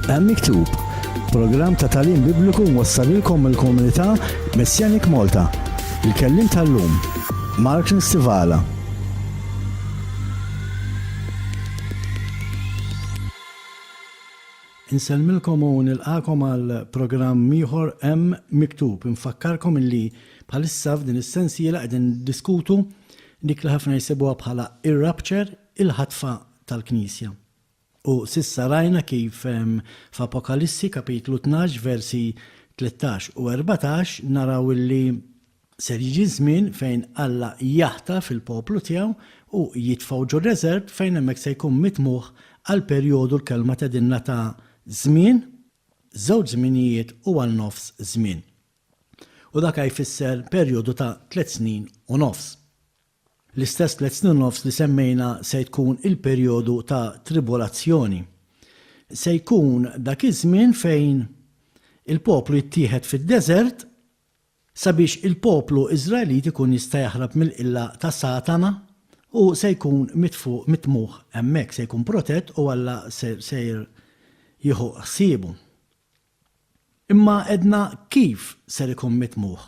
Hemm Miktub, programm ta' tagħlim Bibliku mwassalilkom mill-komunità Messianic Malta. Il-kellim tal-lum, Martin Stivala. Insellmilkom u nilqagħkom għal programm ieħor Hemm Miktub. Infakkarkom illi bħalissa f'din is-sensiela qegħdin niddiskutu dik li ħafna jsibuha bħala ir-rapture, il-ħatfa tal-Knisja. U s'issa rajna kif f'Apokalissi kapitlu 12 versi 13 u 14 naraw illi Ser jiġi żmien fejn Alla jaħtaf il-poplu tiegħu u jitfgħu ġo deżert fejn hemmhekk se jkun mitmugħ għal perjodu l-kelma tgħidilna ta' żmien, żewġ żminijiet u għal nofs żmien. U dak jfisser perjodu ta' tlett snin u nofs. L-istess tlett snin u nofs li semmejna se jkun il-perjodu ta' tribulazzjoni. Se jkun dak iż-żmien fejn il-poplu jittieħed fid-deżert Sabiex il-poplu Iżraelit ikun jista' jaħrab mill-qilla ta' Satana, hu se jkun mitfu mitmugħ hemmhekk, se jkun protett u Alla sejr jieħu ħsiebu. Imma għedna kif ser ikun mitmugħ?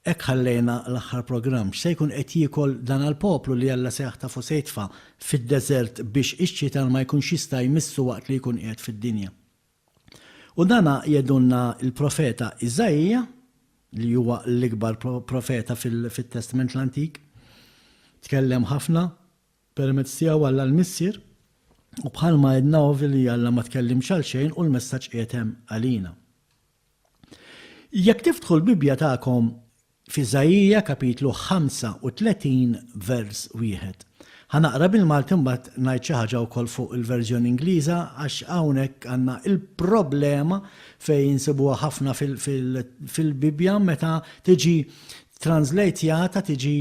Hekk ħallejna l-aħħar programm. X'se jkun qed jiekol dan għall-poplu li Alla se jaħtaf u se jitfa' fid-deżert biex ix-xitan ma jkunx jista' jmissu waqt li jkun qiegħed fid-dinja? U dana jgħidulna l-profeta Iżaija, li huwa l-ikbar profeta fit-Testment l-Antik. Tkellem ħafna permezz tiegħu Alla l-Missier, u bħalma għedna ovvju li Alla ma tkellimx għal xejn u l-messaġġ qiegħed hemm għalina. Jekk tiftħu l-Bibbja tagħkom F'Iżaija kapitlu 35 vers wieħed. Ħa naqra bil-Malti mbagħad ngħid xi ħaġa wkoll fuq il-verżjoni Ingliża għax hawnhekk għandna il-problema fejn insibuha ħafna fil-Bibbja meta tiġi translate-jata tiġi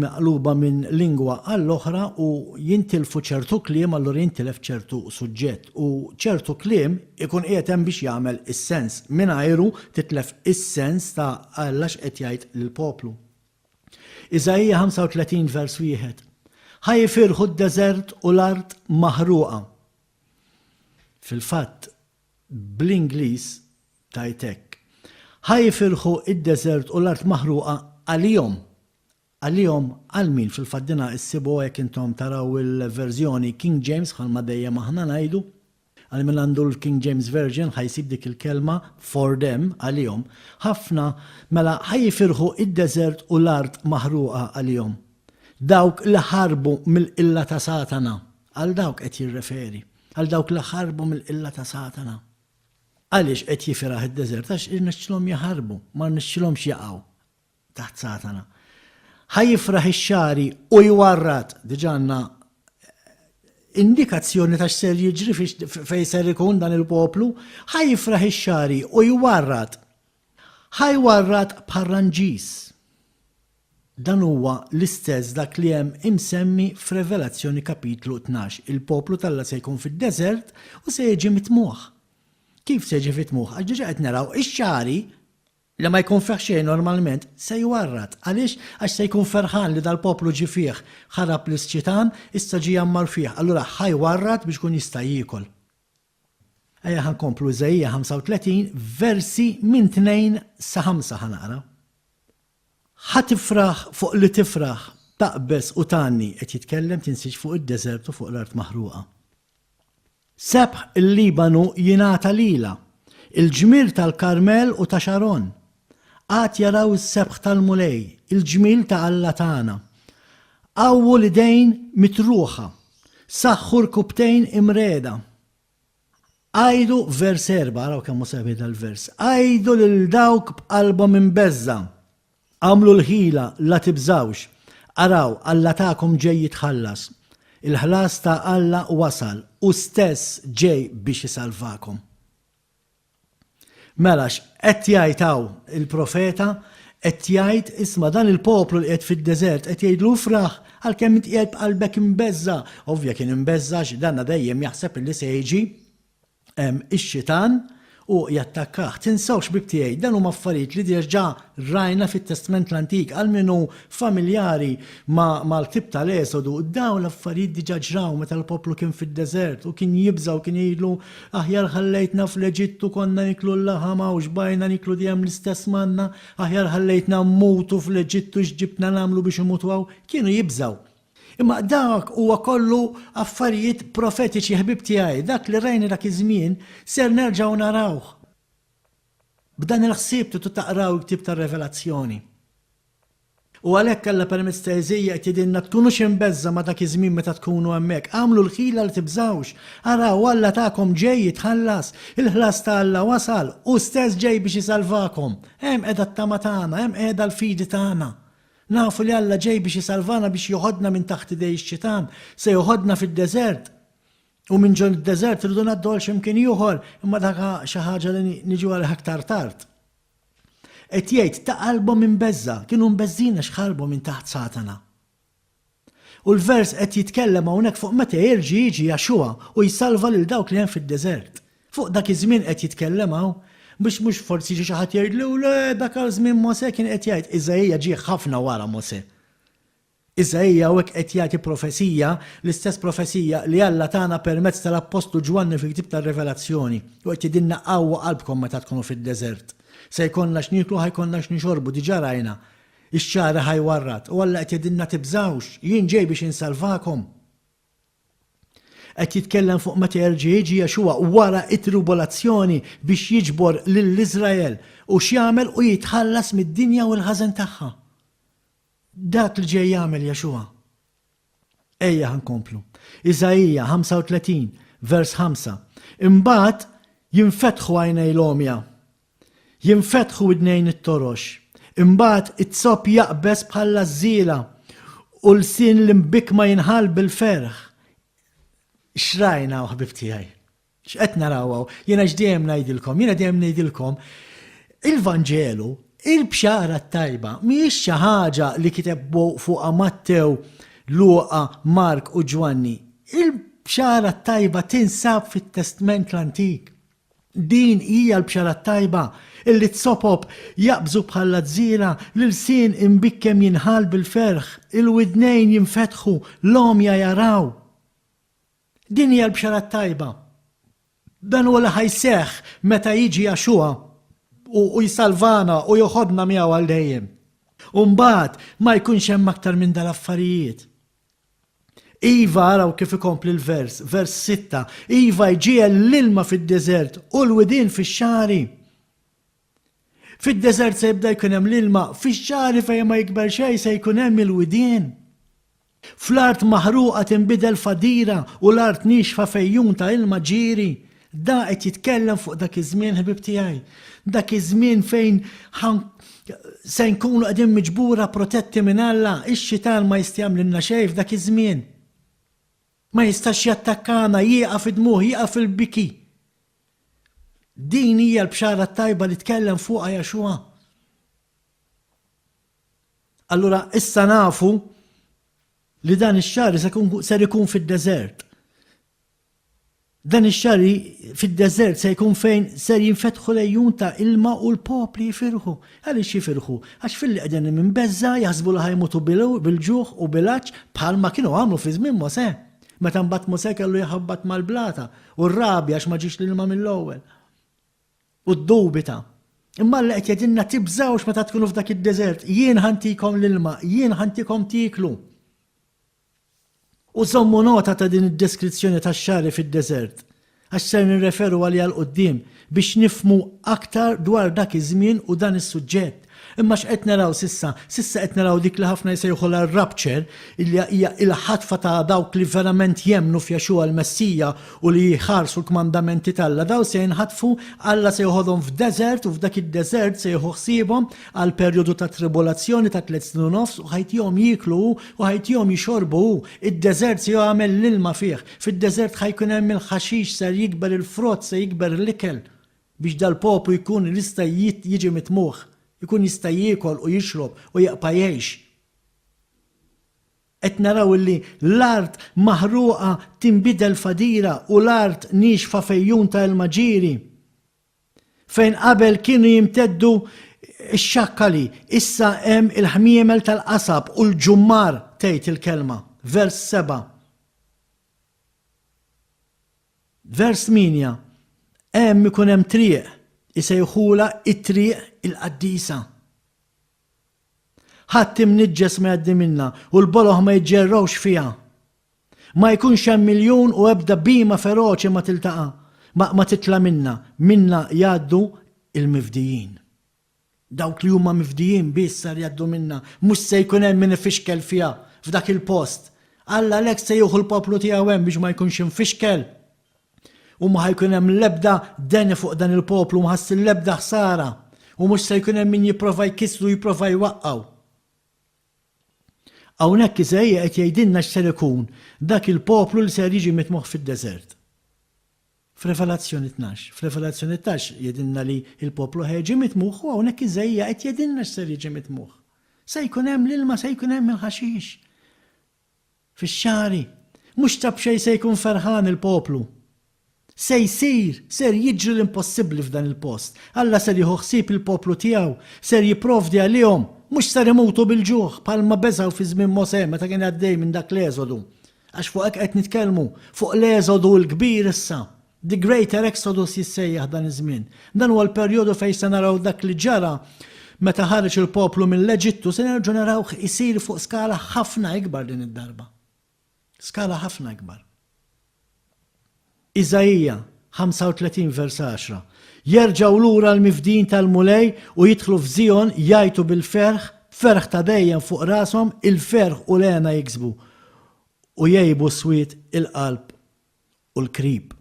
maqluba minn lingwa għall-oħra u jintilfu ċertu kliem allura jintilef ċertu suġġett u ċertu kliem ikun qiegħed hemm biex jagħmel is-sens. Mingħajru titlef is-sens ta' Alla x'qed jgħid lill-poplu. Iżaija 35 vers wieħed. Ħa jifirħu d-deżert u l-art maħruqa. Fil-fatt, bl-Ingliż tgħid hekk. Ħa jifirħu d-deżert u l-art maħruqa għalihom. Għalihom, għal min? Fil-fatt dina issibuha jekk intom taraw il-verżjoni King James bħalma dejjem aħna ngħidu. Għal min għandu l-King James Version ħa jsib dik il-kelma for them, għalihom. Ħafna, mela ħa jifirħu id-deżert u l-art maħruqa għalihom. Dawk li ħarbu mill-qilla ta' Satana. Għal dawk qed jirreferi. Għal dawk li ħarbu mill-qilla ta' Satana. Għaliex qed jifiraħ id-deżert? Għax irnexxilhom jaħarbu, ma rnexxilhomx jaqgħu. Taħt Satana. Ħa jifraħ ix-xagħri u jwarrad. Diġà għandna indikazzjoni ta' x'ser jiġri fejn ser ikun dan il-poplu. Ħa jifraħ ix-xagħri u jwarrad. Ħa jwarrad bħar-ranġis. Dan huwa l-istess dak li hemm imsemmi f'Revelazzjoni kapitlu 12. Il-poplu t'Alla se jkun fid-deżert u se jiġi mitmugħ. Kif se jiġi mitmugħ? Għax diġà qed naraw ix-xagħri Li ma jkun fih xejn normalment, se jwarrad. Għaliex? Għax se jkun ferħan li dal-poplu ġie fih, ħarab lis-xitan, issa ġie jgħammar fih, allura ħa jwarrad biex ikun jista' jiekol. Ejja ħa nkomplu Iżaija 35, versi minn 2 sa 5 ħa naqra. Ħa tifraħ fuq li tifraħ, taqbeż u tgħanni, qed jitkellem tinsiex fuq id-deżert u fuq l-art maħruqa. Sebħ il-Libanu jingħata lilha, il-ġmiel tal-Karmel u ta' Xaron. Għad jaraw is-sebħ tal-Mulej, il-ġmiel ta' Alla tagħna. Qawwu l-idejn mitruħa, saħħu rkubtejn imriegħda. Għidu, vers erbgħa, araw kemm hu sabiħ dal-vers, għidu lil dawk b'qalbhom imbeżżgħa, Agħmlu l-ħila, la tibżgħux. Araw, Alla tagħkom ġej jitħallas. Il-ħlas ta' Alla wasal, hu stess ġej biex isalvakom. Mela x'qed jgħid hawn il-profeta? Qed jgħid, isma' dan il-poplu li qiegħed fid-deżert qed jgħidlu ifraħ għalkemm int qiegħed b'qalbek imbeżża'. Ovvja kien imbeżża' għax danna dejjem jaħseb illi se jiġi ix-xitan. U jattakkah. Tinsewx ħbieb tiegħi, dan huma affarijiet li diġà rajna fit-Testment l-Antik. Għal min hu familjari ma' mal-ktieb tal-Esodu, dawn l-affarijiet diġà ġraw meta l-poplu kien fid-deżert u kien jibża' u kien jgħidlu, aħjar ħallejtna fl-Eġittu konna niklu l-laħam hawn xbajna niklu dejjem l-istess manna, aħjar ħallejtna mmutu fl-Eġittu x'ġibtna nagħmlu biex immutu hawn. Kienu jibżgħu. Imma dak huwa kollu affarijiet profetiċi ħbieb tiegħi, dak li rajna dak iż-żmien ser nerġgħu narawh. B'dan il-ħsieb tridu taqraw il-ktieb tar-Revelazzjoni. U għalhekk Alla permezz ta' Iżaija qed jgħidilna tkunux imbeżża' ma' dak iż-żmien meta tkunu hemmhekk, agħmlu l-ħila li tibżgħux. Araw, Alla tagħkom ġej jitħallas, il-ħlas ta' Alla wasal, hu stess ġej biex isalvakom. Hemm qiegħda t-tama tagħna, hemm qiegħda l-fidi tagħna. Nafu li Alla ġej biex isalvana biex joħodna minn taħt idej ix-xitan, se joħodna fid-deżert. U minn ġol id-deżert irridu ngħaddu għal xi mkien ieħor, imma dak xi ħaġa li niġu għalih aktar tard. Qed jgħid ta' qalbhom imbeżża', kienu mbeżżin għax ħarbu minn taħt Satana. U l-vers qed jitkellem hawnhekk fuq meta jerġa' jiġi Jaxua u jsalva lil dawk li hemm fid-deżert. Fuq dak iż-żmien qed jitkellem hawn. Biex mhux forsi jiġi xi ħadd jgħidli, u le, dak għal żmien Mosè kien qed jgħid. Iżaija ġie ħafna wara Mosè. Iżaija hawnhekk qed jagħti profezija, l-istess profezija li Alla tana permezz tal-appostlu Ġwanni fil-ktieb tar-Rivelazzjoni, u qed jgħidilna qawwu qalbkom meta tkunu fid-deżert. Se jkollna x'nieklu, ħa jkollna x'nixorbu, diġà rajna. Ix-xagħri ħa jwarrad, u Alla qed jgħidilna tibżgħux, jien ġej biex insalvakom. Qed jitkellem fuq meta jerġa' jiġi Yeshua wara t-tribulazzjoni biex jiġbor lil Iżrael u x'jagħmel u jitħallas mid-dinja u l-ħażen tagħha. Dak li ġej jagħmel Yeshua. Ejja ħa nkomplu. Iżaija 35, vers 5. Imbagħad jinfetħu għajnej l-għomja. Jinfetħu widnejn it-torox. Imbagħad iz-zopp jaqbeż bħall-għażżiela u lsien l-imbikkma jinħall bil-ferħ. X'rajna hawn ħbieb tiegħi? X'qed naraw hawn? Jiena x'dejjem ngħidilkom? Jiena dejjem ngħidilkom il-Vanġelu, il-bxara t-tajba mhijiex xi ħaġa li kiteb fuqha Mattew, Luqa, Mark u Ġwanni. Il-bxara t-tajba tinsab fit-Testment l-Antik. Din hija l-bxara t-tajba, illi t-sopop jaqbżu bħall-għażżiela, l-ilsien imbikkem jinħall bil-ferħ, il-widnejn jinfetħu, l-għomja jaraw. Din hija l-bxara t-tajba. Dan huwa li ħa jseħħ meta jiġi Jaxua u jsalvana u joħodna miegħu għal dejjem. U mbagħad ma jkunx hemm aktar minn dal-affarijiet. Iva, araw kif ikompli l-vers, vers 6, Iva jġiegħel l-ilma fid-deżert u l-widien fix-xagħri. Fid-deżert se jibda jkun hemm l-ilma, fix-xagħri fejn ma jikber xejn se jkun hemm il-widien. Fl-art maħruqa tinbidel f'għadira u l-art niexfa f'għejun ta' ilma ġieri. Da qed jitkellem fuq dak iż-żmien ħbieb tiegħi. Dak iż-żmien fejn se nkunu qegħdin miġbura protetti minn Alla, ix-xitan ma jista' jagħmlilna xejn f'dak iż-żmien. Ma jistax jattakkana, jieqaf id-dmugħ, jieqaf il-biki. Din hija l-bxara t-tajba li tkellem fuqha Jaxua. Allura issa nafu li dan ix-xahar ser ikun fid-deżert. Dan ix-xahar fid-deżert se jkun fejn ser jinfetħu l-għejun ta' ilma u l-popli jifirħu. Għaliex jifirħu? Għax filli qegħdin imbeżża' jaħsbu li ħa jmutu bil-ġuħ u bil-għatx bħalma kienu għamlu fi żmien Mosè. Meta mbagħad Mosè kellu jħabbat mal-blata u rrabja għax ma ġiex l-ilma mill-ewwel. U ddubita. Imma Alla qed jgħidilna tibżgħux meta tkunu f'dak id-deżert, jien ħa ntikom l-ilma, jien ħa ntikom tieklu. U żommu nota ta' din id-deskrizzjoni tax-xagħri fid-deżert, għax ser nirreferu għaliha 'l quddiem biex nifhmu aktar dwar dak iż-żmien u dan is-suġġett. Imma x'qed naraw s'issa? S'issa qed naraw dik li ħafna jsejħulha r-rapture, li hija l-ħatfa ta' dawk li verament jemmnu f'Yeshua l-Messija u li jħarsu l-kmandamenti t'Alla. Dawn se jinħatfu, Alla se joħodhom f'deżert u f'dak id-deżert se jieħu ħsiebhom għal perjodu ta' tribulazzjoni ta' tlett snin u nofs u ħa jtihom jieklu hu u ħa jtihom jixorbu hu. Id-deżert se jagħmel l-ilma fih. Fid-deżert ħa jkun hemm il-ħaxix, ser jikber il-frott, se jikber l-ikel biex dal-poplu jkun jista' jiġi mitmugħ, ikun jista' jiekol u jixrob u jibqa' jgħix. Qed naraw illi l-art maħruqa tinbidel f'għadira u l-art niexfa f'għejun ta' ilma ġieri. Fejn qabel kienu jimteddu x-xakkali, issa hemm il-ħmiemel tal-qasab u l-ġummar, tgħid il-kelma. Vers 7. Vers 8, Hemm ikun hemm triq, isejħulha it-triq il-qaddisa. Ħadd imniġġes ma jgħaddi minnha u l-boloh ma jiġġerrewx fiha. Ma jkunx hemm iljun u ebda bhima feroċi ma tiltaqa' ma, ma titla' minnha, minnha jgħaddu l-mifdijin. Dawk li huma mifdijin biss ser jgħaddu minnha, mhux se jkun hemm min ifixkel fiha f'dak il-post. Alla għalhekk se jieħu l-poplu tiegħu hemm biex ma jkunx imfixkel. U ma ħa jkun hemm l-ebda deni fuq dan il-poplu, ma ħa ssir l-ebda ħsara, u mhux se jkun hemm min jipprova jkissru, jipprova jwaqqgħu. Hawnhekk Iżaija qed jgħidilna x'ser ikun dak il-poplu li ser jiġi mitmugħ fid-deżert. F'Revelazzjoni 12. F'Revelazzjoni 12 jgħidilna li l-poplu ħa jiġi mitmugħ u hawnhekk Iżaija qed jgħidilna x'ser jiġi mitmugħ. Se jkun hemm l-ilma, se jkun hemm il-ħaxix. Fix-xagħri. Mhux ta' b'xejn se jkun ferħan il-poplu. Se jsir, ser jiġri l-impossibbli f'dan il-post. Alla ser jieħu ħsieb il-poplu tiegħu, ser jipprovdi għalihom. Mhux ser imutu bil-ġuħ bħalma beżgħu fi żmien Mosè meta kien għaddej minn dak l-eżodu. Għax fuq hekk qed nitkellmu, fuq l-eżodu l-kbir issa. The Greater Exodus jissejjaħ dan iż-żmien. Dan huwa l-perjodu fejn se naraw dak li ġara meta ħareġ il-poplu mill-Eġittu, se nerġgħu narawh isir fuq skala ħafna ikbar din id-darba. Skala ħafna ikbar. Iżaija 35 vers 10. Jerġgħu lura l-mifdijin tal-Mulej u jidħlu f'Zijon jgħajtu bil-ferħ, b'ferħ ta' dejjem fuq rashom, il-ferħ u l-hena jiksbu u jgħibu swied il-qalb u l-krib.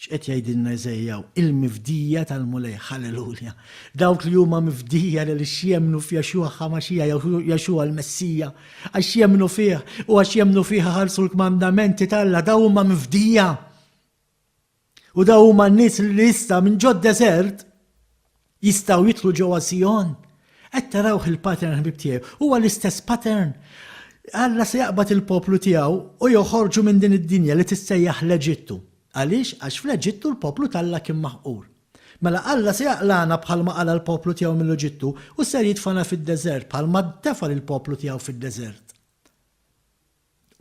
X'qed jgħidilna Iżaija hawn? Il-mifdija tal-Mulej, ħalleluja. Dawk li huma mifdija li għaliex jemmnu f'Jaxua Ħamaxija, Jaxua l-Messija, għax jemmnu fih u għax jemmnu fih ħarsu l-kmandamenti t'Alla, daw huma mifdija. U daw huma n-nies li issa minn ġod deżert jistgħu jidħlu ġewwa Sijon. Qed tarawh il-pattern ħbib tiegħi. Huwa l-istess pattern. Alla se jaqbad il-poplu tiegħu u joħorġu minn din id-dinja li tissejjaħ l-Eġittu. Għaliex? Għax fl-Eġittu l-poplu t'Alla kien maħqur. Mela Alla se jaqlagħna bħalma qala' l-poplu tiegħu mill-Eġittu u ser jitfagħna fid-deżert bħalma tefa' lill-poplu tiegħu fid-deżert.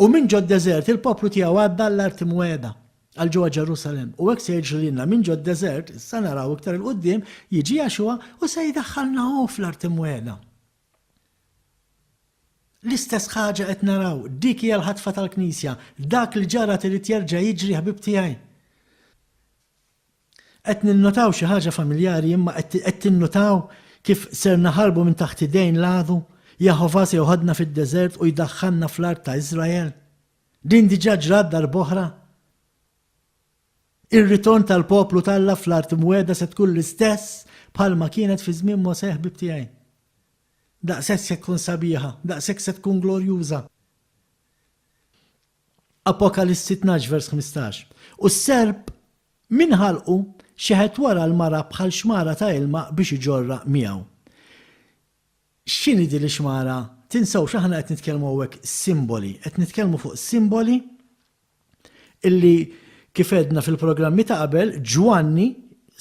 U minn ġod-deżert il-poplu tiegħu għadda għall-art imwiegħda, għal ġewwa Ġerusalemm. U hekk se jiġri lilna minn ġod-deżert, issa naraw iktar 'il quddiem, jiġi Jaxua u se jdaħħalna hu fl-art imwiegħda. L-istess ħaġa qed naraw, dik hija l-ħatfa tal-Knisja, dak li ġara irid jerġa' jiġri ħbieb tiegħi. Qed ninnotaw xi ħaġa familjari imma qed tinnutaw kif ser naħarbu minn taħt idejn l-għadu? Jehovah se joħodna fid-deżert u jdaħħalna fl-art ta' Iżrael. Din diġà ġrat darb'oħra. Ir-ritorn tal-poplu t'Alla fl-art imwiegħda se tkun l-istess bħalma kienet fi żmien Mosè ħbieb tiegħi. Daqshekk se tkun sabiħa, daqshekk se tkun glorjuża. Apokalissi 12 vers 15. U s-serp minn ħalqu xeħet wara l-mara bħal xmara ta' ilma biex iġorrha miegħu. X'inhi din l-ixmara? Tinsewx aħna qed nitkellmu hawnhekk simboli, qed nitkellmu fuq simboli illi kif għedna fil-programmi ta' qabel, Ġwanni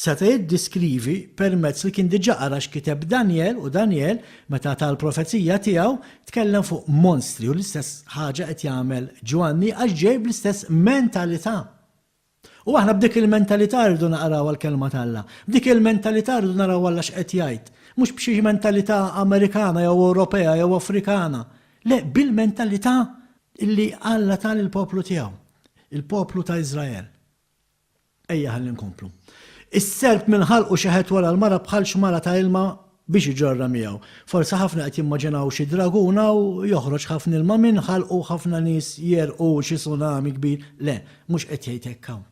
seta' jiddiskrivi permezz li kien diġà qara x'kiteb Danjel u Danjel meta ta l-profezija tiegħu tkellem fuq monstri u l-istess ħaġa qed jagħmel Ġwanni għax ġej bl-istess mentalità. U aħna b'dik il-mentalità rridu naqraw għall-kelma t'Alla. B'dik il-mentalità rridu naraw Alla x'qed jgħid. Mhux b'xi mentalità Amerikana jew Ewropea jew Afrikana. Le, bil-mentalità illi Alla ta lill-poplu tiegħu, il-poplu ta' Iżrael. Ejja ħalli nkomplu. Is-serp minn ħalqu xeħet wara l-mara bħal xmara ta' ilma biex iġorrha miegħu. Forsi ħafna qed jimmaġinaw xi draguna u joħroġ ħafna ilma minn ħalqu u ħafna nies jegħrqu xi tsunami kbir. Le, mhux qed jgħid hekk hawn.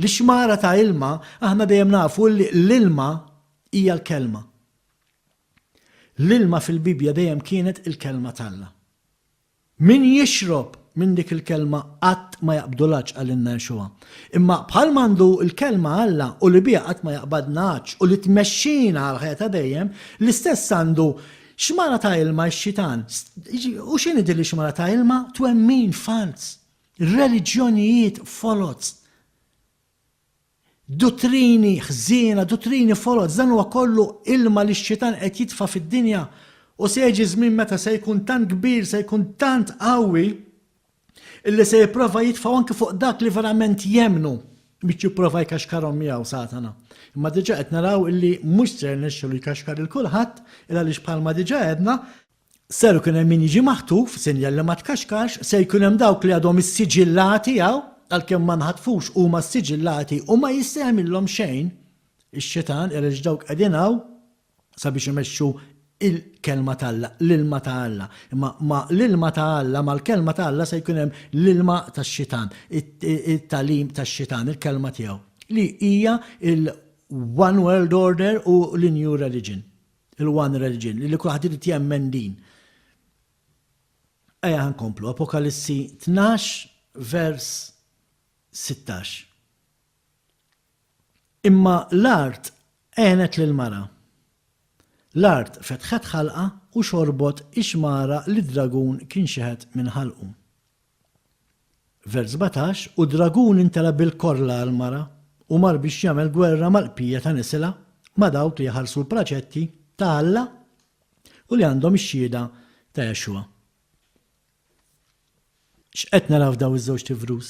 L-ixmara ta' ilma, aħna dejjem nafu li l-ilma hija l-kelma. L-ilma fil-Bibbja dejjem kienet il-kelma t'Alla. Min jixrob minn dik il-kelma qatt ma jaqbdu l-għatx qalilna Yeshua. Imma bħalma għandu l-kelma Alla u li biha qatt ma jaqbadna għatx u li tmexxina għall-ħajja ta' dejjem, l-istess għandu xmara ta' ilma x-xitan. U x'inhi din l-ixmara ta' ilma? Twemmin falz, reliġjonijiet foloz. Duttrini ħżiena, duttrini foloz, dan huwa kollu ilma li x-xitan qed jitfa' fid-dinja u se jiġi żmien meta se jkun tant kbir, se jkun tant qawwi illi se jipprova jitfgħu anki fuq dak li verament jemmnu biex jipprova jkaxkarhom miegħu Satana. Imma diġà qed naraw illi mhux se jirnexxilu jkaxkar lil kulħadd il għaliex bħalma diġà għedna Ser ikun hemm min jiġi maħtuf, sinjal li ma tkaxkarx, se jkun hemm dawk li għadhom issiġillati hawn, għalkemm ma nħatfux huma ssiġillati u ma jista' jagħmilhom xejn ix-xitan għaliex dawk qegħdin hawn sabiex imexxu il-kelma t'Alla, l-ilma ta' Alla. Imma ma' l-ilma ta' Alla, mal-kelma ta' Alla se jkun hemm l-ilma tax-xitan, it-tagħlim tax-xitan, il-kelma tiegħu, li hija il-One World Order u l-New Religion. Il-one religion, li kulħadd irid jemmen din. Ejja nkomplu, Apokalissi 12 vers 16. Imma l-art għenet lill-mara. L-art fetħet ħalqha u xorbot ix-xmara li d-dragun kien xeħet minn ħalqu. Vers 17, U d-dragun intela' bil-korla għall-mara, u mar biex jagħmel gwerra mal-qpija ta' nisilha, ma' dawk li jħarsu l-praċetti ta' Alla u li għandhom ix-xhieda ta' Yeshua. X'qed naraw f'daw iż-żewġt ivrus?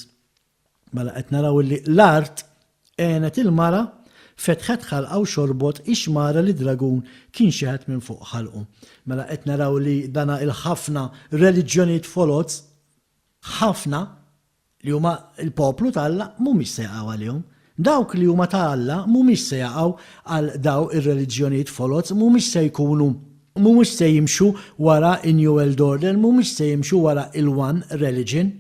Mela qed naraw illi l-art għenet il-mara, fetħet ħalqha u xorbot ix-xmara li d-dragun kien xeħet minn fuq ħalqu. Mela qed naraw li dana il-ħafna reliġjonijiet foloz, ħafna, li huma l-poplu t'Alla mhumiex se jaqgħu għalihom. Dawk li huma ta' Alla mhumiex se jaqgħu għal daw ir-reliġjonijiet foloz, mhumiex se jkunu mhumiex se jimxu wara in-New World Order, mhumiex se jimxu wara il-One Religion.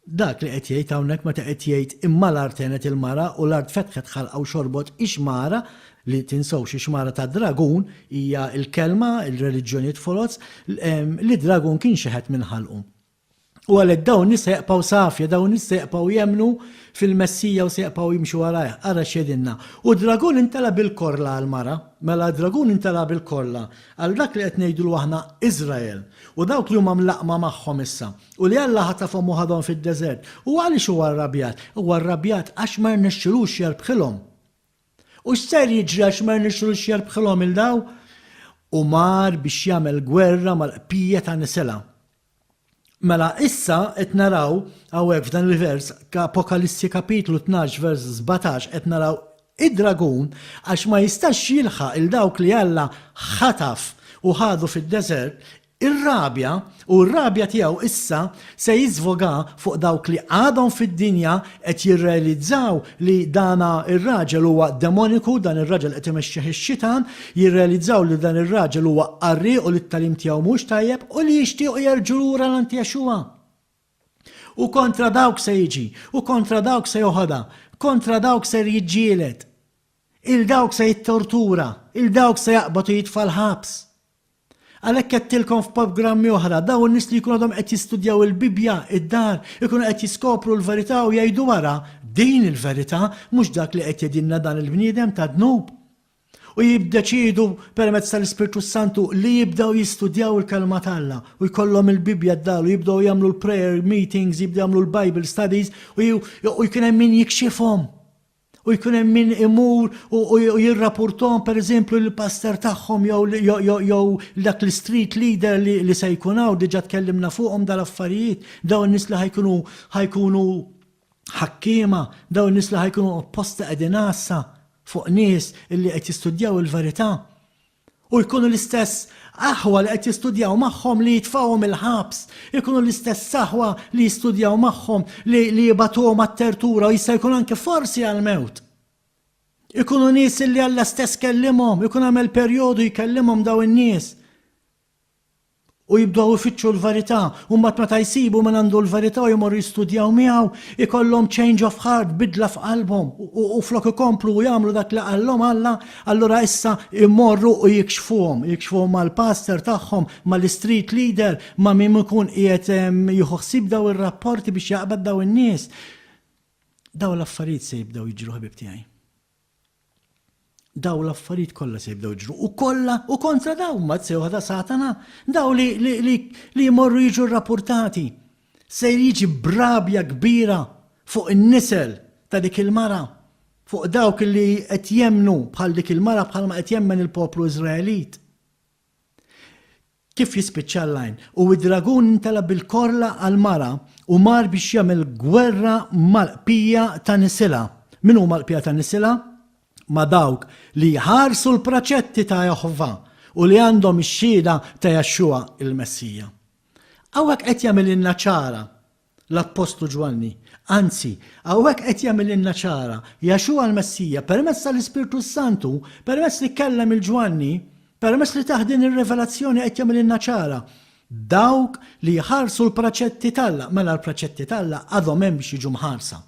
Dak li qed jgħid hawnhekk meta qed jgħid imma l-art għenet il-mara u l-art fetħet ħalqha u xorbot ix-xmara, li tinsewx ix-xmara tad-dragun hija l-kelma, il-reliġjonijiet foloz, li d-dragun kien xeħet minn ħalqu. U għalhekk dawn nies se jaqbgħu safja, dawn nies se jaqbgħu jemmnu fil-Messija u se jaqbgħu jimxu warajh. Ara x'jgħidilna. U d-dragun intela' bil-korla għall-mara. Mela d-dragun intela' bil-korla għal dak li qed ngħidulu aħna Iżrael u dawk li huma mlaqqma magħhom issa. U li Alla ħatafhom u ħadhom fid-deżert. U għaliex huwa rrabjat? Huwa rrabjat għax ma rnexxilux jerbħilhom. U x'ser jiġri għax ma rnexxilux jerbħilhom il daw? U mar biex jagħmel gwerra mal-qpija ta' nisilha. Mela issa qed naraw hawnhekk f'dan il-vers Apokalissi kapitlu 12 vers 17 qed naraw id-dragun għax ma jistax jilħaq il dawk li Alla ħataf u ħadu fid-deżert Irrabja, u r-rabja tiegħu issa se jiżvoga fuq dawk li għadhom fid-dinja qed jirrealizzaw li dana r-raġel huwa demoniku, dan ir-raġel qed imexxih ix-xitan, jirrealizzaw li dan ir-raġel huwa qarrieq u li t-tagħlim tiegħu mhux tajjeb u li jixtiequ jerġgħu lura għand Yeshua. U kontra dawk se jiġi, u kontra dawk se joħodha, kontra dawk ser jiġġieled. Il dawk se jittortura, il dawk se jaqbad u jitfa' l-ħabs. Għalhekk għedtilkom f'programmi oħra, dawn in-nies li jkunu għadhom qed jistudjaw il-Bibbja, id-dar, ikunu qed jiskopru l-verità u jgħidu ara, din il-verità, mhux dak li qed jgħidilna dan il-bniedem ta' dnub. U jiddeċiedu permezz tal-Ispirtu s-Santu li jibdew jistudjaw il-Kelma t'Alla u jkollhom il-Bibbja d-dar u jibdew jagħmlu l-prayer meetings, jibdew jagħmlu l-Bible studies u jkun hemm min jikxifhom. U jkun hemm min imur u jirrapporthom pereżempju lill-pastor tagħhom jew dak l-street leader li se jkun hawn, diġà tkellimna fuqhom dal-affarijiet, dawn in-nies li ħa jkunu ħa jkunu ħakkiema, dawn in-nies li ħa jkunu opposta qegħdin għassa fuq nies li qed jistudjaw il-verità. U jkunu l-istess aħwa li qed jistudjaw magħhom li jitfgħuhom il-ħabs, ikunu l-istess aħwa li jistudjaw magħhom li, li jibagħtuhom għat-tertura u jista' jkun anke forsi għall-mewt. Ikunu nies li Alla stess kellimhom, ikun għamel perjodu jkellimhom daw in-nies. U jibdew ifittxu l-verità, u mbagħad meta jsibu min għandu l-verità u jmorru jistudjaw miegħu, ikollhom change of heart, bidla f'qalbhom, u flok ikomplu u jagħmlu dak li qallhom Alla, allura issa jmorru u jikxfuhom, jikxfuhom mal-pastor tagħhom, mal-street leader, ma' min ikun qiegħed jieħu ħsieb daw ir-rapporti biex jaqbad daw in-nies. Daw l-affarijiet se jibdew jiġru ħbieb tiegħi. Daw l-affarijiet kollha se jibdew jiġru u kollha u kontra daw mbagħad se joħodha Satana, daw li, li, li, li jmorru jiġu rrapportati. Se jiġi brabja kbira fuq in-nisel ta' dik il-mara. Fuq dawk li qed jemmnu bħal dik il-mara bħalma qed jemmen il-poplu Iżraelit. Kif jispiċċa l-lajn? U d-dragun intela' bil-korla għall-mara u mar biex jagħmel gwerra mal-qpija ta' nisilha. Min huma l-qpija ta' nisilha? Ma' dawk li jħarsu l-praċetti ta' Jehovah u li għandhom ix-xhieda ta' Yeshua il-Messija. Hawnhekk qed jagħmililna ċara l-appostlu Ġwanni. Anzi, hawnhekk qed jagħmililna ċara, Yeshua l-Messija, permezz tal-Ispirtu s-Santu, permezz li kellem il Ġwanni, permezz li tah din ir-rivelazzjoni qed jagħmililna ċara, dawk li jħarsu l-praċetti t'Alla, mela l-praċetti t'Alla għadhom hemm biex jiġu mħarsa.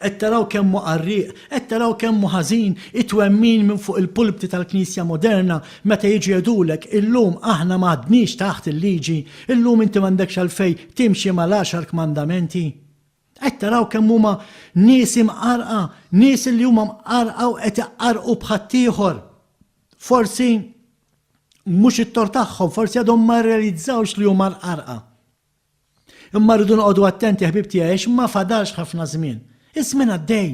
Qed taraw kemm hu qarrieq, qed taraw kemm hu ħażin it-twemmin minn fuq il-pulpti tal-Knisja moderna meta jiġu jgħidulek illum aħna m'għadniex taħt il-liġi, illum inti m'għandekx għalfejn timxi mal-għaxar kmandamenti. Qed taraw kemm huma nies imqarrqa, nies li huma mqarrqa u qed iqarrqu b'ħaddieħor. Forsi mhux it-tort tagħhom, forsi għadhom ma rrealizzawx li huma mqarrqa. Imma rridu noqogħdu attenti ħbieb tiegħi għax ma fadalx ħafna żmien. Iż-żmien għaddej.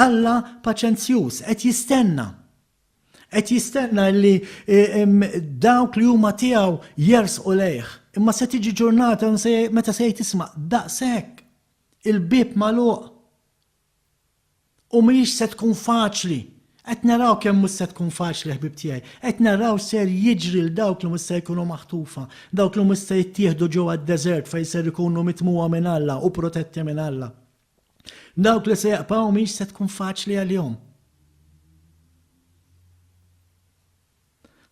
Alla paċenzjuż qed jistenna. Qed jistenna li e, dawk li huma tiegħu jersqu lejh. Imma se tiġi ġurnata meta se jgħid isma' daqshekk. Il-bieb magħluq. U mhijiex se tkun faċli. Qed naraw kemm mhux se tkun faċli ħbieb tiegħi. Qed naraw x'ser jiġri 'l dawk li mhux se jkunu maħtufa, dawk li mhux se jittieħdu ġewwa d-deżert fejn ser ikunu mitmugħa minn Alla u protetti minn Alla. Dawk li se jaqbgħu mhijiex se tkun faċli għalihom.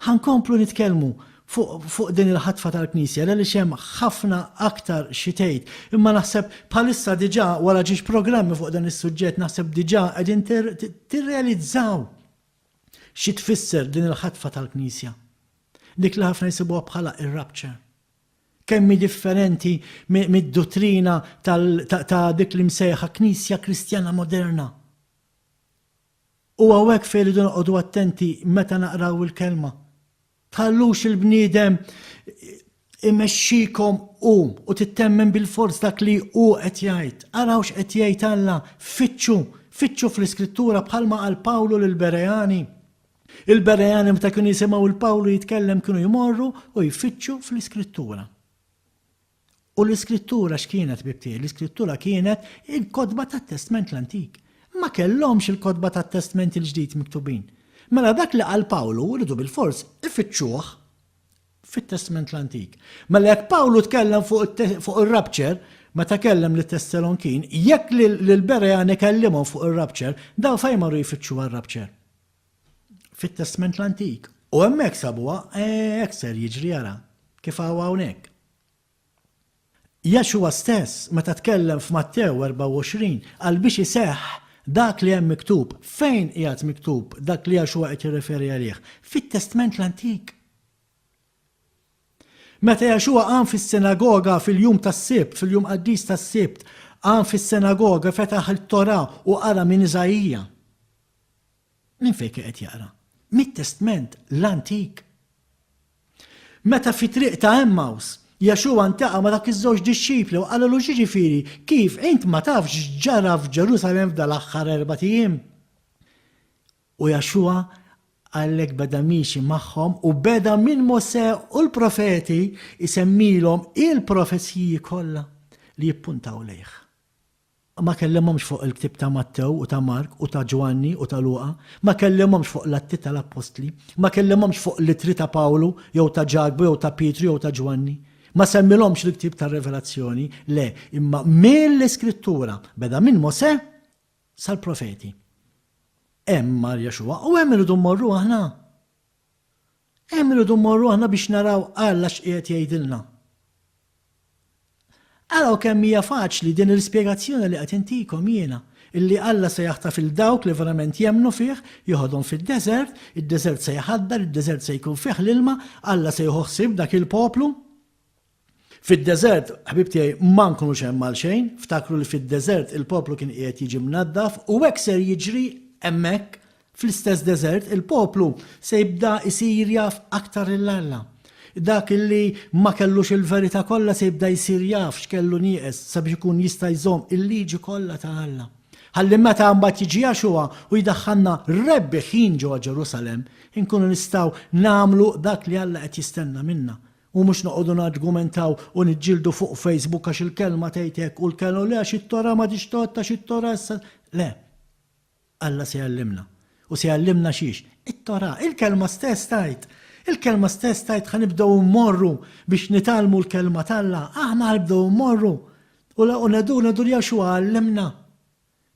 Ħa nkomplu nitkellmu fuq fuq din il-ħatfa tal-Knisja għaliex hemm ħafna aktar xi tgħid. Imma naħseb bħalissa diġà wara ġiex programmi fuq dan is-suġġett naħseb diġà qegħdin tirrealizzaw xi tfisser din il-ħatfa tal-Knisja. Dik li ħafna jsibuha bħala ir-rapture. Kemm hi differenti mid-duttrina ta' dik li msejħa Knisja Kristjana Moderna. U hawnhekk fejn irridu noqogħdu attenti meta naqraw il-kelma. Tħallux il-bniedem imexxikom hu u tittemmen bilfors dak li hu qed jgħid. Araw x'qed jgħid Alla, fittxu, fittxu fl-Iskrittura bħalma qal Pawlu lill-Bereani. Il-Bereani meta kienu jisimgħu 'l Pawlu jitkellem kienu jmorru u jfittxu fl-Iskrittura. U l-Iskrittura x'kienet, ħbieb tiegħi? L-Iskrittura kienet il-kotba tat-Testment l-Antik. Ma kellhomx il-kotba tat-Testment il-Ġdid miktubin. Mela dak li qal Pawlu rridu bilfors ifittxuh fit-Testment l-Antik. Mela jekk Pawlu tkellem fuq ir-rapture, meta kellem lit-Tessalonkin, jekk lill-Bereani kellimhom fuq ir-rapture, dawn fejn marru jfittxu għar-rapture? Fit-Testment l-Antik. U hemmhekk sabuha, eh, hekk ser jiġri ara, kif hawn hawnhekk. Yeshua stess, meta tkellem f'Mattew 24, qal biex iseħħ dak li hemm miktub. Fejn qiegħed miktub dak li Yeshua qed jirreferi għalih? Fit-Testment l-Antik. Meta Yeshua qam fis-sinagoga fil-jum tas-Sibt, fil-jum qaddis tas-Sibt, qam fis-sinagoga, fetaħ it-Torah u qara minn Iżaija. Minn fejn kien qed jaqra? Mit-Testment l-Antik. Meta fit-triq ta' Emmaus, Yeshua ntaqa' ma' dak iż-żewġ dixxipli u qalulu x'jiġifieri, kif int ma tafx x'ġara f'Ġerusalemm f'dal-aħħar erbat ijiem? U Yeshua għalhekk beda miexi magħhom u beda minn Mosè u l-profeti jsemmilhom il-profeziji kollha li jippuntaw lejh. Ma kellimhomx fuq il-ktieb ta' Mattew u ta' Mark u ta' Ġwanni u ta' Luqa. Ma kellimhomx fuq l-Atti tal-Appostli. Ma kellimhomx fuq l-ittri ta' Pawlu jew ta' Ġakbu jew ta' Pietru jew ta' Ġwanni. Ma semmilhomx il-ktieb tar-Rivelazzjoni, le, imma mill-Iskrittura, beda minn Mosè sal-Profeti. Hemm mar Yeshua u hemm irridu mmorru aħna. Hemm irridu mmorru aħna biex naraw Alla x'qiegħed jgħidilna. Araw kemm hija faċli din l-ispjegazzjoni li qed intikom jiena, illi Alla se jaħtaf 'il dawk li verament jemmnu fih, joħodhom fid-deżert, id-deżert se jħaddar, id-deżert se jkun fih l-ilma, Alla se jieħu ħsieb dak il-poplu. Fid-deżert, ħbieb tiegħi, ma nkunux hemm għalxejn, ftakru li fid-deżert il-poplu kien qiegħed jiġi mnaddaf u hekk ser jiġri hemmhekk Fl-istess deżert, il-poplu se jibda jsir jaf aktar lil Alla. Dak li ma kellux il-verità kollha se jibda jsir jaf x'kellu nieqes sabiex ikun jista' jżomm il-liġi kollha ta' Alla. Ħalli meta mbagħad jiġi Jaxuwa u jdaħħalna rebbiħin ġewwa Ġerusalemm, inkunu nistgħu nagħmlu dak li Alla qed jistenna minna. U mhux noqogħdu nargumentaw u niġġieldu fuq Facebook għax il-kelma tgħid hekk u l-kelma le għax it-Torah m'għadhiex tgħodd għax it-Torah issa. Le. Alla se jgħallimna. U se jgħallimna xiex? It-Torah. Il-kelma stess tgħid. Il-kelma stess tgħid ħa nibdew immorru biex nitgħallmu l-kelma t'Alla. Aħna ħa nibdew immorru. U ngħidu ngħidu li Jaxua għallimna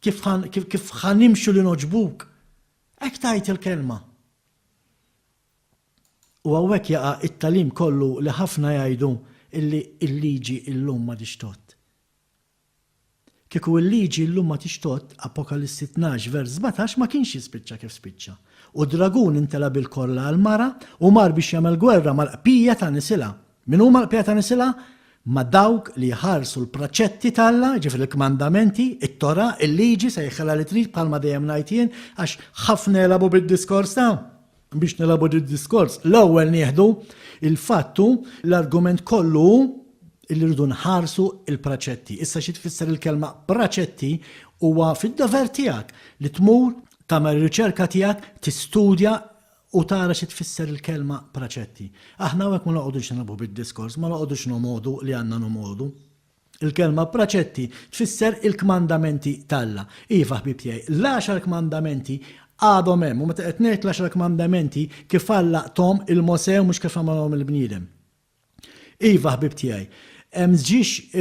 kif kif ħa nimxu li nogħġbuk. Hekk tgħid il-kelma. U hawnhekk jaqa' t-tagħlim kollu li ħafna jgħidu illi l-liġi illum m'għadhiex tgħodd. Kieku l-liġi llum ma tix tgħodd, Apokalissi 12 vers 17 ma kienx jispiċċa kif spiċċa. U d-dragun imtela bil-korla għall-mara u mar biex jagħmel gwerra mal-qpija ta' nisilha. Min huma l-qpija ta' nisilha? Ma' dawk li jħarsu l-praċetti t'Alla, jiġifieri l-kmandamenti, it-Torah, il-liġi, sejħilha li trid bħalma dejjem ngħid jien, għax ħafna jilagħbu bid-diskors ta'. Biex nilagħbu did-diskors, l-ewwel nieħdu il-fatt hu, l-argument kollu hu li rridu nħarsu l-praċetti. Issa xi tfisser il-kelma praċetti huwa fid-dover tiegħek li tmur tagħmel riċerka tiegħek, tistudja u tara xi tfisser il-kelma praċetti. Aħna hawnhekk ma noqogħdux nilagħbu bid-diskors, ma noqogħdux nomogħdu li għandna nomogħdu. Il-kelma praċetti tfisser il-kmandamenti t'Alla. Iva, ħbieb tiegħi, l-għaxar kmandamenti għadhom hemm. U meta qed ngħid l-għaxar kmandamenti, kif Alla thom 'il Mosè u mhux kif għamilhom il-bniedem. Iva, ħbieb tiegħi, hemm ġiex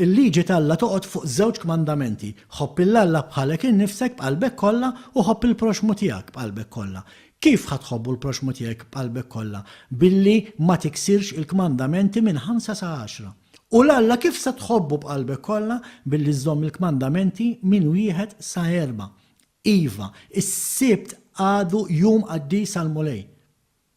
il-liġi t'Alla toqgħod fuq żewġ kmandamenti, ħobb 'il Alla bħalek innifsek b'qalbek kollha u ħobb il-proxxmu tiegħek b'qalbek kollha. Kif ħa tħobbu l-proxxmu tiegħek b'qalbek kollha? Billi ma tiksirx il-kmandamenti minn ħamsa sa għaxra. U 'l Alla kif se tħobbu b'qalbek kollha? Billi żżomm il-kmandamenti minn wieħed sa erbgħa. Iva, is-Sibt għadu jum qaddis għall-Mulej.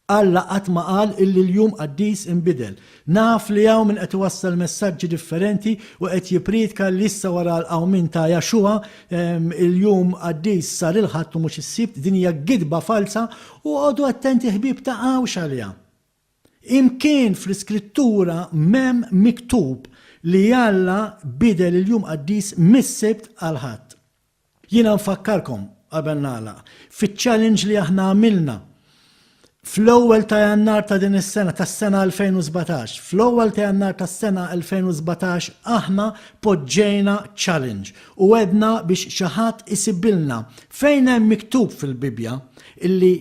Alla qatt ma qal illi l-jum qaddis inbidel. Naf li hawn min qed iwassal messaġġi differenti u qed jippriedka li issa wara l-qawmien ta' Jaxua il-jum qaddis sar il-Ħadd u mhux is-Sibt. Din hija gidba falza u oqogħdu attenti ħbieb taqgħux għaliha. Imkien fl-Iskrittura m'hemm miktub li Alla bidel il-jum qaddis mis-Sibt għall-Ħadd. Jiena nfakkarkom, qabel nagħlaq, fiċ-challenge li aħna għamilna fl-ewwel ta' Jannar ta' din is-sena, tas-sena 2017. Fl-ewwel ta' Jannar tas-sena 2017 aħna poġġejna challenge u għedna biex xi ħadd isibilna fejn hemm miktub fil-Bibbja illi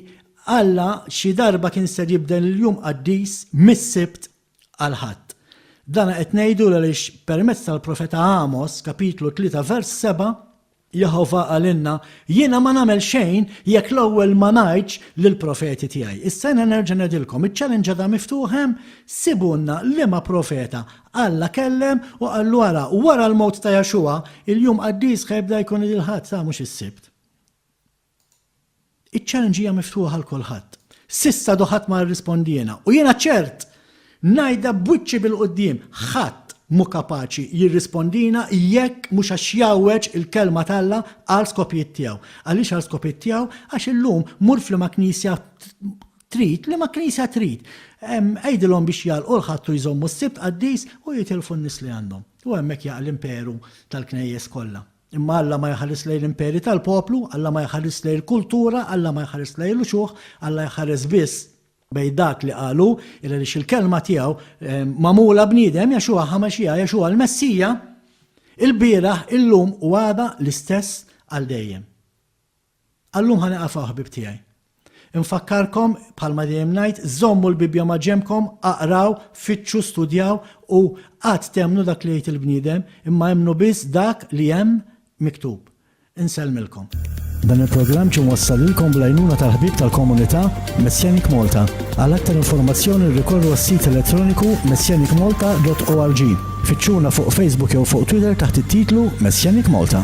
Alla xi darba kien ser jibdel il-jum qaddis mis-Sibt għall-Ħadd. Dan qed ngħidu għaliex permezz tal-profeta Amos, kapitlu 3 vers 7, Jehovah qalilna, Jiena ma nagħmel xejn jekk l-ewwel ma ngħidx lill-profeti tiegħi. Issa jiena nerġa' ngħidilkom, iċ-challenge għadha miftuħ hemm, sibulna liema profeta Alla kellem u qallu ara, wara l-mewt ta' Jaxua, il-jum qaddis ħa jibda jkun il-Ħadd, sa mhux is-Sibt. Iċ-challenge hija miftuħa għal kulħadd. S'issa għadu ħadd ma rrispondiena u jiena ċert, ngħidha b'wiċċi bil-quddiem, ħadd mhu kapaċi jirrispondina jekk mhux għax jgħawweġ il-Kelma t'Alla għal skopijiet tiegħu. Għaliex għal skopijiet tiegħu? Għax illum mur f'liema knisja trid, liema knisja trid. Għidilhom biex jagħlqu l-Ħadd u jżommu s-Sibt qaddis u jitilfu n-nies li għandhom. U hemmhekk jaqa' l-imperu tal-knejjes kollha. Imma Alla ma jħares lejn l-imperi tal-poplu, Alla ma jħares lejn il-kultura, Alla ma jħares lejn l-uċuħ, Alla jħares biss bejn dak li qal hu, il għaliex il-kelma tiegħu eh, magħmula bniedem Jaxuha ħamaxija, Jaxuha l-Messija, il-bieraħ, illum u għada l-istess għal dejjem. Għal-lum ħa nieqaf hawn ħbieb tiegħi. Infakkarkom, bħalma dejjem ngħid, żommu l-Bibbja ma' ġenbkom, aqraw, fittxu, studjaw u qatt temmnu dak li jgħid il-bniedem, imma emmnu biss dak li hemm miktub. Insellmilkom. Dan il-programm ġie mwassal lilkom bl-għajnuna tal-ħbieb tal-komunità Messianic Malta. Għal aktar informazzjoni rrikorru għas-sit elettroniku messianicmalta.org. Fittxuna fuq Facebook jew fuq Twitter taħt it-titlu Messianic Malta.